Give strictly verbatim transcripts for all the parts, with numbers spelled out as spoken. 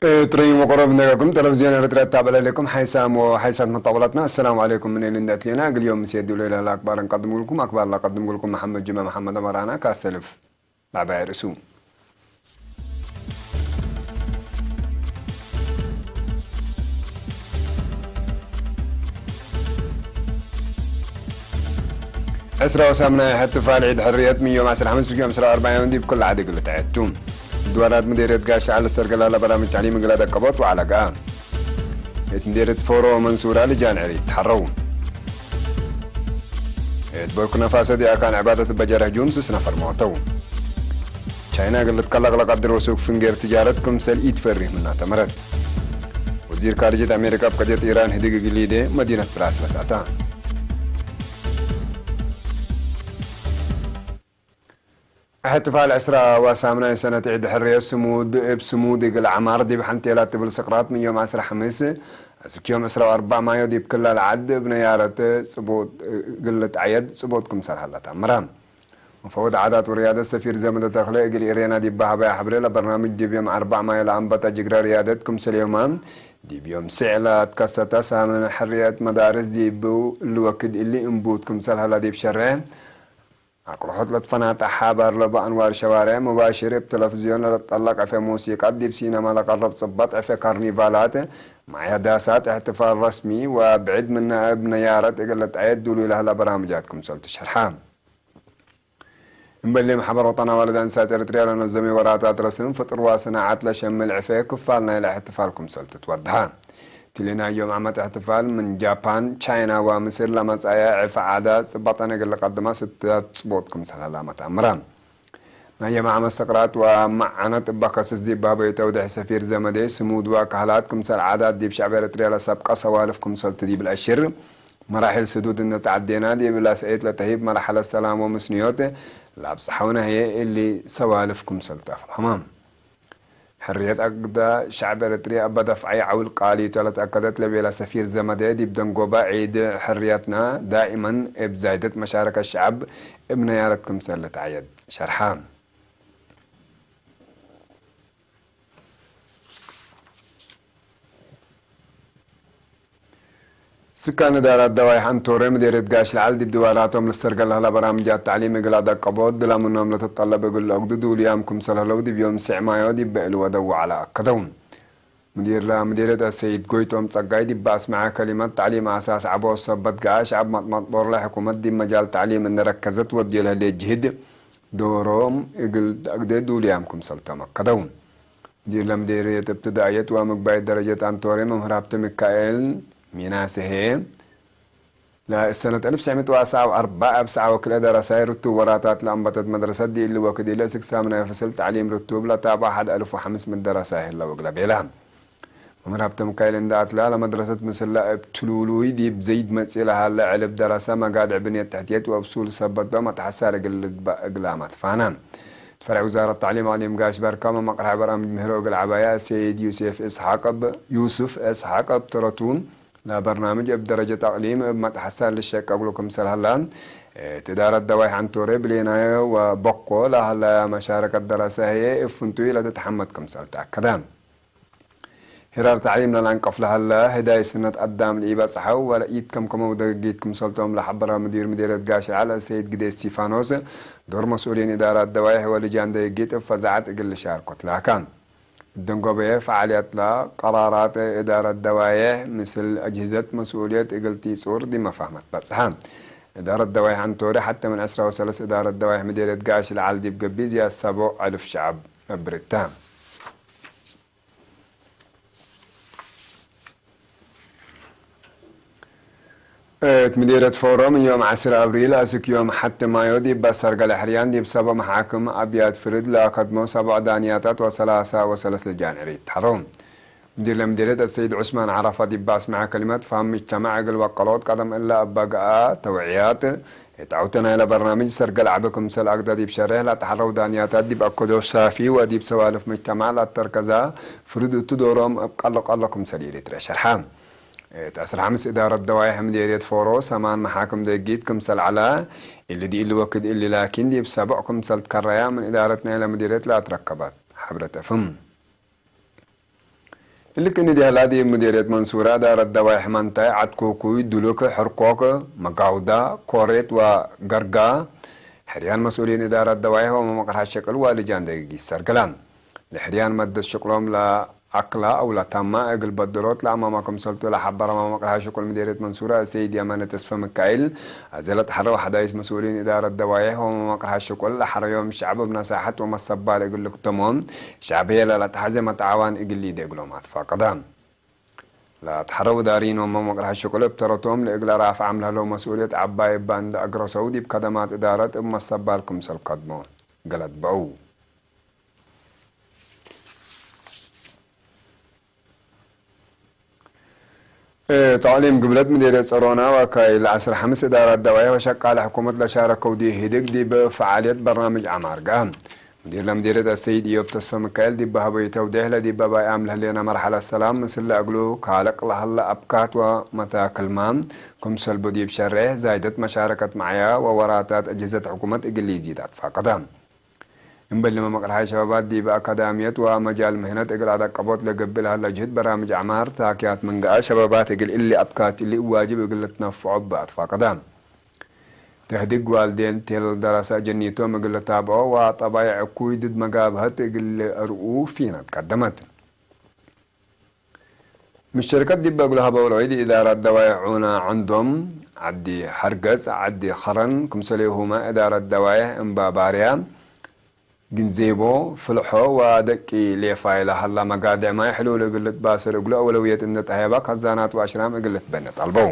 እትረዩም ወቀሮብ እንደገኩም ተለቪዝዮን ኤረትርያ ትታብዕ ለሌኩም ሓይሳም ወሓይሳት መጣበላትና፣ አሰላሙ ዐለይኩም። ምን እሊ እንዴ አትሌና፣ እግል ዮም ምሴ ዱለ ለህለ አክባር እንቀድምልኩም። አክባር ለቀድምልኩም መሐመድ ጅመ መሐመድ አመራና ካሰልፍ። ባዕባይ ርእሱ። ዕስራ ወሳምናይ እሕትፋል ዒድ ሕርየት ምን ዮም ዐስር ሐምስ እስክ ዮም ዕስራ ወአርበዕ ዮም ዲብ ክል ዐድ እግል ልትዐየድ ቱ። ድዋራት ምዴርየት ጋሽ ዐሊ ሰርገላ ለበራምጅ ተዕሊም እግል አደቀቦት ወዐለ ገአ። እት ምዴርየት ፎሮ ወመንሱራ ልጃን ዕሪት ተሐረው። እት ቦርኪናፋሶ ዲአካን ዕባደት እበ ጀረህ ጁም ስስ ነፈር ሞተው። ቻይና እግል ልትቀለቅ ለቀድር ወሱቅ ፍንጌር ትጃረት ክምሰል ኢትፈሪህ ምና ተመረት። ወዚር ካርጅየት አሜሪካ እብ ቀድየት ኢራን ህድግ እግል ሊዴ መዲነት ብራስለስ አታ። እሕትፋል ዕስራ ወሳምናይ ሰነት ዒድ ሕርየት ስሙድ እብ ስሙድ እግል ዐማር ዲብ ሐንቴላት ትብል ስቅራት ምን ዮም ዐስር ሐምስ እስክ ዮም ዕስራ ወአርበዕ ማዮ ዲብ ክለ ለዐድ እብ ነያረት ጽቡጥ እግል ልትዐየድ ጽቡጥ ክምሰል ሀለ ተአምረ። ሙፈወድ ዓዳት ወርያደት ሰፊር ዘመደ ተክለ እግል ኤሬና ዲብ ሀበያ ሐብሬ ለበርናምጅ ዲብ ዮም አርበዕ ማዮ ለአንበተ ጅግረ ርያደት ክምሰል ዮመ ዲብ ዮም ስዕ ለትከሰተ ሳምን ሕርየት መዳርስ ዲብ እሊ ወክድ እሊ እንቡት ክምሰል ሀለ ዲብ ሸሬ አቅርሖት ለትፈናተ ሓባር ለቡ አንዋር ሸዋሬዕ ሙባሽር እብ ተለፍዝዮን ለልትጠለቅ ዕፌ ሙሲቀት ዲብ ሲነማ ለቀርብ ጽበጥ ዕፌ ካርኒቫላት ማዕያ ዳሳት እሕትፋል ረስሚ ወብዕድ ምነ እብ ነያረት እግል ልትዐየድ ዱሉይ ለህለ በራምጃት ክምሰል ትሸርሐ። እምበሌ መሕበር ወጠን አዋልድ አንሳት ኤረትርያ ለነዘሚ ወራታት ረስም ፍጡር ወሰናዓት ለሸምል ዕፌ ክፋል ናይለ እሕትፋል ክምሰል ትትወድሐ። እትሊ ናይ ዮም ዓመት እሕትፋል ምን ጃፓን፣ ቻይና ወምስር ለመጽአየ ዕፌ ዐዳ ጽበጠን እግል ልቀድማ ስታት ጽቦት ክምሰል ሀላመት አምረ። ናይ ዮም ዓመት ሰቅራት ወመዓነት እበ ከስስ ዲብ ባበዩ ተውዴሕ ሰፊር ዘመዴ ስሙድ ወካህላት ክምሰል ዓዳት ዲብ ሸዕብ ኤረትርያ ለሰብቀ ሰዋልፍ ክምሰልቱ ዲብ ለአሽር፣ መራሒል ስዱድ እንተዐዴና ዲብ ለሰኤት ለተህይብ መርሐለት ሰላም ወምስንዮት ለአብጽሐውነ ህዬ እሊ ሰዋልፍ ክምሰልቱ አፍሀመ። ሕርየት አግደ ሸዕብ ኤረትርያ እበ ደፍዐይ ዐውል ቃሊቱ ለትአከደት ለቤለ ሰፊር ዘመዴ ዲብ ደንጎበ ዒድ ሕርየትና ዳኢመን እብ ዛይደት መሻረከት ሸዐብ እብ ነያረት ክምሰል ልትዐየድ ሸርሐ። ስካን እዳራት ደዋይሕ አንቶሬ ምዴርየት ጋሽ ለዐል ዲብ ድዋራቶም ልሰርገል ለህለ በራምጃት ተዕሊም እግል አደቀቦት፣ ድለ ምኖም ለትጠለብ እግል ለአግዱ ዱሉያም ክምሰል ህለው ዲብ ዮም ስዕ ማዮ ዲብ ብዕል ወደው ዐለ አከደው። ምዲር ለምዴርየት አሰይድ ጎይቶም ጸጋይ ዲብ አስመዐ ከሊመት፣ ተዕሊም አሳስ ዐቦ ሰበት ገአ ሸዐብ መጥመጥ ቦርለ ሕኩመት ዲብ መጃል ተዕሊም እንደ ረከዘት ወድዮ ለህሌት ጅህድ ዶሮም እግል አግደ ዱሉያም ክምሰልቶም አከደው። ሙዲር ለምዴርየት እብትዳእየት ወምግባይት ደረጀት አንቶሬ መምህር ሀብተ ሚካኤል ሚናሴ ህዬ፣ ለእሰነት አልፍ ወትሰዕ ምእት ወአስዐ ወአርበዕ እብ ሰዐ ወክልኤ ደረሳይ ርቱብ ወራታት ለአንበተት መድረሰት ዲእሊ ወክድ እለ ስክሳም ናይ ፍስል ተዕሊም ርቱብ ለታብዐ ሐድ አልፍ ወሐምስ ምእት ደረሳይ ህለው እግለ ቤለ። መምህር ሀብተ ሚካኤል እንደ አትላ፣ ለመድረሰት ምስለ እብ ትሉሉይ ዲብ ዘይድ መጽእ ለሀለ ዕልብ ደረሰ መጋድዕ ብንየት ተሕትየት ወእብ ሱል ሰበት በመትሐሳር እግል ልግበእ እግላም አትፋነ። ፈርዕ ውዛረት ተዕሊም አቅሊም ጋሽ በርከ መመቅርሐ በርአምጅ ምህሮ እግል ዐባያ ሰይድ ዩሴፍ እስሐቅ እብ፣ ዩስፍ እስሐቅ እብ ተረቱ፣ ለበርናምጅ እብ ደረጀት አቅሊም እብ መትሐሳር ልሸቀ እግሉ ክምሰል ሀላ፣ እት እዳረት ደዋይሕ አንቶሬ ብሌናዮ ወበኮ ለሀለያ መሻረከት ደረሰ ህዬ እብ ፍንቱይ ለትትሐመድ ክምሰል ተአከደ። ሄራር ተዕሊም ለለአንቀፍ ለሀለ፣ ህዳይ ስነት አዳም ለኢበጽሐው ወለኢትከምከመው ደግጊት ክምሰልቶም ለሐበረ ሙዲር ምዴርየት ጋሽ ለዐል ሰይድ ግዴ እስቲፋኖስ፣ ዶር መስኡሊን እዳራት ደዋይሕ ወልጃን ደግጊት እብ ፈዛዐት እግል ልሻርኮ ትላከ። እደንጎበየ ፈዓልያት ለቀራራት እዳረት ደዋይሕ ምስል አጅህዘት መስኡልየት እግል ቲጹር ዲብ መፋህመት በጽሐ። እዳረት ደዋይሕ አንቶሪ ሐቴ ምን ዕስራ ወሰለስ እዳረት ደዋይሕ ምዴርየት ጋሽ ለዐል ዲብ ገቢዝ የሰቦ አልፍ ሸዐብ ነብርተ። እት ምዴርየት ፎሮ ምን ዮም ዐስር አብሪል አስክ ዮም ሐቲ ማዮ ዲብ አሰርገለ ሕርያን ዲብ ሰቦ መሓክም አብያት ፍርድ ለአከድሞ ሰቦዕ ዳንያታት ወሰላሳ ወሰለስ ልጃን ዕሪት ተሐረው። ሙዲር ለምዴርየት አሰይድ ዑስማን ዐረፋ ዲብ አስመዐ ከሊመት፣ ፋም ምጅተማዕ እግል ወቀሎት ቀደም እለ እበ ገአ ተውዕያት እት ዐውተ ናይለ በርናምጅ ሰርገል ዐቢ ክምሰል አግደ ዲብ ሸሬሕ ለተሐረው ዳንያታት ዲብ አከዶ ሳፊ ወዲብ ሰዋልፍ ምጅተማዕ ለአተርከዛ ፍርድ እቱ ዶሮም እብ ቀሎ ቀሎ ክምሰል ኢሊትረ ሸርሐ። እት ዐስር ሐምስ እዳረት ደዋይሕ ምዴርየት ፎሮ ሰማን መሓክም ደጊት ክምሰል ዐለ፣ እሊ ዲእሊ ወክድ እሊ ላኪን ዲብ ሰቦዕ ክምሰል ትከረያ ምን እዳረት ናይለ ምዴርየት ለአትረከበት ሐብረት አፍም። እሊ ክኒ ዲህላ ዲብ ምዴርየት መንሱረ እዳረት ደዋይሕ መንታይ፣ ዐድ ኮኩይ፣ ዱሉክ፣ ሕርኮክ፣ መጋውዳ፣ ኮሬት ወገርጋ፣ ሕርያን መስኡሊን እዳረት ደዋይሕ ወመመቅርሐ ሸቅል ወልጃን ደቂቅ ኢሰርግላ። ለሕርያን መደት ሽቅሎም ለአክላ አው ለታማ እግል በድሮት ለአማማ ክምሰልቱ ለሐበረ መመቅርሐ ሽቅል ምዴርየት መንሱረ አሰይድ የመነ ተስፈ ምካኤል፣ አዜ ለተሐረው ሐዳይስ መስኡሊን እዳረት ደዋይሕ ወመመቅርሐ ሽቅል ለሐረዮም ሸዕብ እብ ነሳሐት ወመሰባል እግል ልክተሞ፣ ሸዕብየ ለለተሐዜ መትዓዋን እግል ሊዴ እግሎም አትፋቀደ። ለተሐረው እዳሪን ወመመቅርሐ ሽቅል እብ ተረቶም ለእግል አራፍዓም ለህለው መስኡልየት ዐባይ እበ እንዴ አግረሰው ዲብ ከደማት እዳረት እብ መሰባል ክምሰል ከድሞ ገለት በው። እ፣ ተዕሊም ግብለት ምዴርየት ጸሮና ወካይል ዐስር ሐምስ እዳራት ደዋይሕ ወሸቃለ ሕኩመት ለሻረከው ዲብ ህድግ ዲብ ፈዓልየት በርናምጅ ዐማር ገአ። ምዲር ለምዴርየት አሰይድ ኢዮብ ተስፈ ምካኤል ዲብ ሀበዩ ተውዴሕ ለዲብ ባይአም ለህሌነ መርሐለት ሰላም ምስል ለእግሉ ካልቅ ለሀለ አብካት ወመታክልማ ክምሰልቡ ዲብ ሸሬሕ ዛይደት መሻረከት መዕያ ወወራታት አጅህዘት ሕኩመት እግል ኢዚድ አትፋቀደ። እምበልመ መቅርሐይ ሸባባት ዲብ አካዳምየት ወመጃል ምህነት እግል አደቀቦት ለገብእ ለሀለ ጅህድ በራምጅ ዐማር ታክያት ምን ገአ ሸባባት እግል እሊ አብካት እሊ ዋጅብ እግል ልትነፍዖ እበ አትፋቀደ። ተህዲግ ዋልዴን ቴለል ደረሰ ጀኒቶም እግል ልታብዖ ወጠባይዕ እኩይ ድድ መጋብሀት እግል ልአርኡ ፊነት ቀደመት። ምሽርቀት ዲብ እግሉ ሀበው ለወይድ እዳረት ደዋይሕ ዑና ዐንዶም፣ ዐዲ ሐርገጽ፣ ዐዲ ከረን፣ ክምሰሌሁመ እዳረት ደዋይሕ እምባባርያ፣ ግንዜቦ፣ ፍልሖ ወደቂ ሌፋይ ለሀላ መጋድዕ ማይ ሕሉል እግል ልትባሰር እግሉ አውለውየት እንዴ ተሀየባ፣ ከዛናት ወአሽራም እግል ልትበኔ ጠልበው።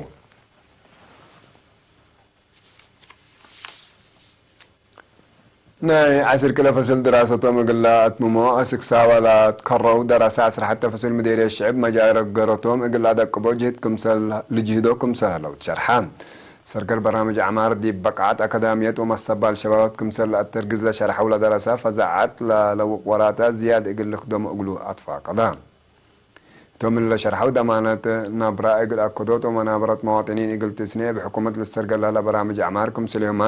ናይ ዐስር ክለ ፍስል ድራሰቶም እግል ለአትምሞ፣ አስክ ሳወ ለትከረው ደረሰ ዐስር ሐተ ፍስል ምዴርየት ሽዕብ መጃል ገረቶም እግል ለአደቅቦ ጅህድ ክምሰል ልጅህዶ ክምሰል ህለው ትሸርሐ። ሰርገል በርናምጅ ዐማር ዲብ በቃዐት አካዳምየት ወመሰባል ሸባባት ክምሰል ለአተርግዝ ለሸርሐው ለደረሰ ፈዛዐት ለለውቅ ወራታት ዝያድ እግል ልክደሞ እግሉ አትፋቀደ። እቶም እለ ሸርሐው ደማነት ናብራ እግል አከዶት ወመናበረት መዋጥኒን እግል ትስኔ፣ እብ ሕኩመት ልሰርገል ለሀለ በራምጅ ዐማር ክምስሌሁመ፣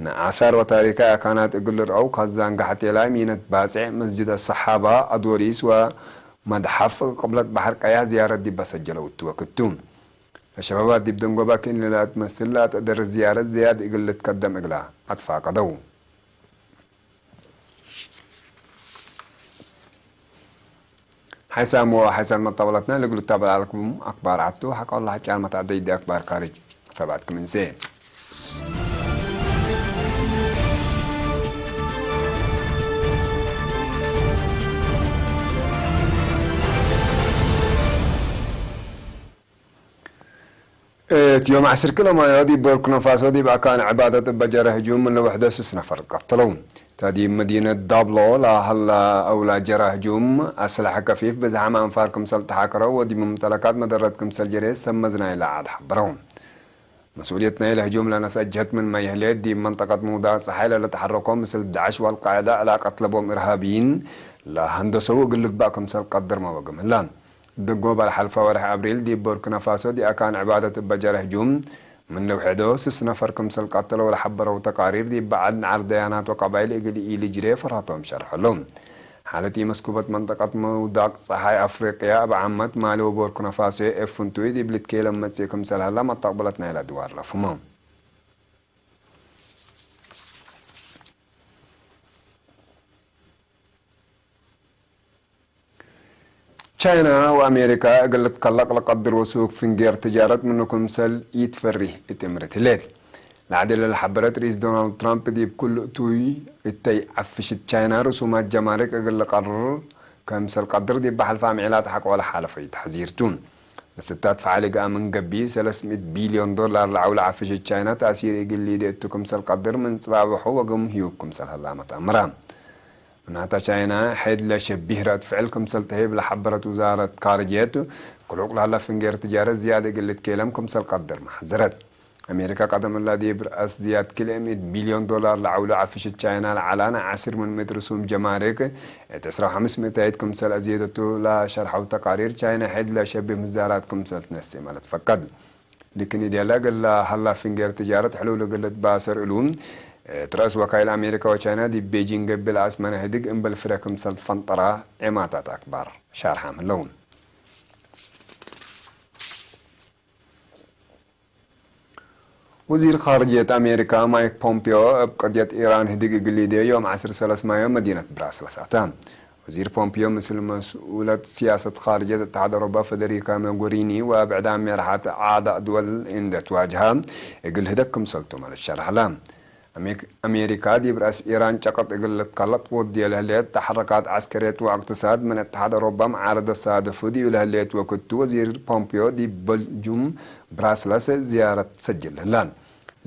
ነአሳር ወታሪካይ አካናት እግል ልርአው፣ ካዛን ጋሐቴላይ፣ ሚነት ባጼዕ፣ መስጅድ አሰሓባ፣ አድወሊስ ወመድሐፍ ቅብለት በሐር ቀያህ ዝያረት ዲብ አሰጀለው እቱ ወክድ ቱ። ለሸባባት ዲብ ደንጎባ ክእኒ ለትመስል ለአትአደር ዝያረት ዝያድ እግል ልትከደም እግላ አትፋቀደው። ሐይሳም ወሐይሳን መጣበላትና ለእግሉ ታበል አለኩም አክባር አቱ ሐቆላ ሐጫን መታዕደይ ዲ አክባር ካርጅ ተባትኩም እንሴ። እት ዮም ዐስር ክለ ማዮ ዲብ ቦርኪኖ ፋሶ ዲብ አካን ዕባደት እበ ጀረ ህጁም ምን ለውሕደ ስስ ነፈር ቀተለው። ተ ዲብ መዲነት ዳብሎ ለሀለ አውላ ጀረ ህጁም አስለሐ ከፊፍ ብዝሓም አንፋር ክምሰል ተሓከረው ወዲብ መምተለካት መደረት ክምሰል ጀሬ ሰብ መዝናይ ለዐድ ሐበረው። መስኡልየት ናይለ ህጁም ለነስአ ጀህት ምንመ ይህሌት ዲብ መንጠቀት ምውዳቅ ጸሓይ ለልትሐረኮ ምስል ዳዕሽ ወአልቃዕዳ ዕላቀት ለቦም እርሃብይን ለሀንደሰው እግል ልግባእ ክምሰል ቀድር መወግም ህለ። እብ ጎባል ሐልፈ ወርሕ አብሪል ዲብ ቦርኪኖ ፋሶ ዲአካን ዕባደት እበ ጀረ ህጁም ምን ልውሕዶ ስስ ነፈር ክምሰል ቀተለው ለሐበረው ተቃሪር፣ ዲብ በዐድ ነዓር ደያናት ወቀባይል እግል ኢልጅሬ ፈርሀቶም ሸርሐ ዐለው። ሓለት ኢመስኩበት መንጠቀት ምውዳቅ ጸሓይ አፍሪቅያ እብ ዓመት ማሊ ወቦርኪኖ ፋሶ እብ ፍንቱይ ዲብ ልትኬለም መጽእ ክምሰል ሀላ መተቅብለት ናይለ ድዋር ለፍሞ። ቻይና ወአሜሪካ እግል ልትከለቅ ለቀድር ወሱግ ፍንጌር ትጃረት ምኑ ክምሰል ኢትፈሪህ እት እምርት ህሌት። ለዐድ ለሐበረት ርኢስ ዶናልድ ትራምፕ ዲብ ክሉ እቱይ እተይ ዐፍሽት ቻይና ርሱማት ጀማርክ እግል ልቀርር ክምሰል ቀድር ዲብ ሐልፋ ምዕላት ሐቆ ለሓለፈዩ ተሕዚር ቱ። ለስታት ፈዓል እግአ ምን ገብእ ሰለስ ምእት ቢልዮን ዶላር ለዐውለ ዐፍሽት ቻይና ተእሲር እግል ሊዴ እቱ ክምሰል ቀድር ምን ጽባብሖ ወግም ህዩብ ክምሰል ሀላመት አምራ። ምናተ ቻይና ሐድ ለሸቢህ ረድ ፍዕል ክምሰል ተህብ ለሐበረት ውዛረት ካርጅየት፣ ክሉቅ ለሀለ ፍንጌር ትጃረት ዝያድ እግል ልትኬለም ክምሰል ቀድር መሐዘረት። አሜሪካ ቀደም እላ ዲብ ረአስ ዝያድ ክልኤ ምእት ቢልዮን ዶላር ለዐውሉ ዐፍሽት ቻይና ለዐላነ ዐስር ምን ምእት ርሱም ጀማርክ እት ዕስራ ወሐምስ ምእታይት ክምሰል አዝየደቱ ለሸርሐው ተቃሪር፣ ቻይና ሐድ ለሸቢህ ምዛራት ክምሰል ትነስእ መለት ፈቀድ። ልክን እዴለ እግል ለሀላ ፍንጌር ትጃረት ሕሉል እግል ልትባሰር እሉ፣ እት ረአስ ወካይል አሜሪካ ወቻይና ዲብ ቤጂንግ እብ ለአስመነ ህድግ እምበል ፍረ ክምሰል ትፈንጠራ ዔማታት አክባር ሻርሓም ህለው። ወዚር ኻርጅየት አሜሪካ ማይክ ፖምፒዮ እብ ቀድየት ኢራን ህድግ እግል ሊዴ ዮም ዐስር ሰለስ ማዮ መዲነት ብራስለስ አተ። ወዚር ፖምፒዮ ምስል መስኡለት ሲያሰት ኻርጅየት እትሓድ አውሮፓ ፈደሪካ ሞጎሪኒ ወብዕዳም ሜርሓት ዓዳእ ድወል እንዴ ትዋጅሃ እግል ህደግ ክምሰልቱመ ልትሸረሕ ለ። አሜክ-፣ አሜሪካ ዲብ ረአስ ኢራን ጨቀጥ እግል ልትከለጥ ወድየ ለህሌት ተሐረካት ዐስከርየት ወእቅትሳድ ምን እትሓድ አውሮፓ መዓረደት ሳድፍ ዲብ ለህሌት ወክቱ ወዚር ፖምፒዮ ዲብ በልጁም ብራስለስ ዝያረት ሰጅል ህለ።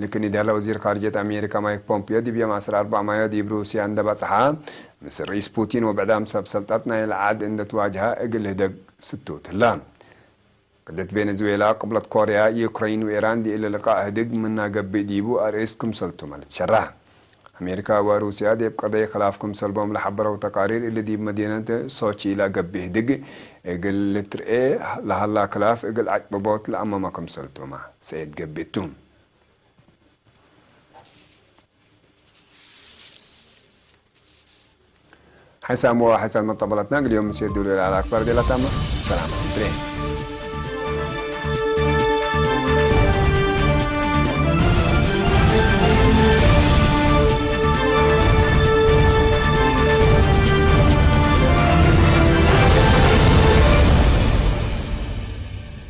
ልክን ኢደለ ወዚር ካርጅየት አሜሪካ ማይክ ፖምፒዮ ዲብ ዮም ዐስር አርበዕ ማዮ ዲብ ሩስያ እንደ በጽሐ፣ ምስል ርኢስ ፑቲን ወብዕዳም ሰብ ሰልጠት ናይለ ዐድ እንደ ትዋጅሀ እግል ህደግ ስቱት ህለ። ቅደት ቬኔዙዌላ፣ ቅብለት ኮርያ፣ ዩክረይን ወኢራን ዲእለ ልቃእ ህድግ ምና ገብእ ዲቡ አርእስ ክምሰልቱመ ልትሸረሕ። አሜሪካ ወሩስያ ዲብ ቀደይ ክላፍ ክምሰልቦም ለሐበረው ተቃሪር እሊ ዲብ መዲነት ሶቺ ለገብእ ህድግ እግል ልትርኤ ለሀላ ክላፍ እግል አጭበቦት ለአመመ ክምሰልቱመ ሰኤት ገብእ ቱ። ሐይሳም ወሐይሳት መጠበለትና እግል ዮም ምስየት ዱሉ ለዐለ አክባር ዴላታመ ሰላም ትሬ።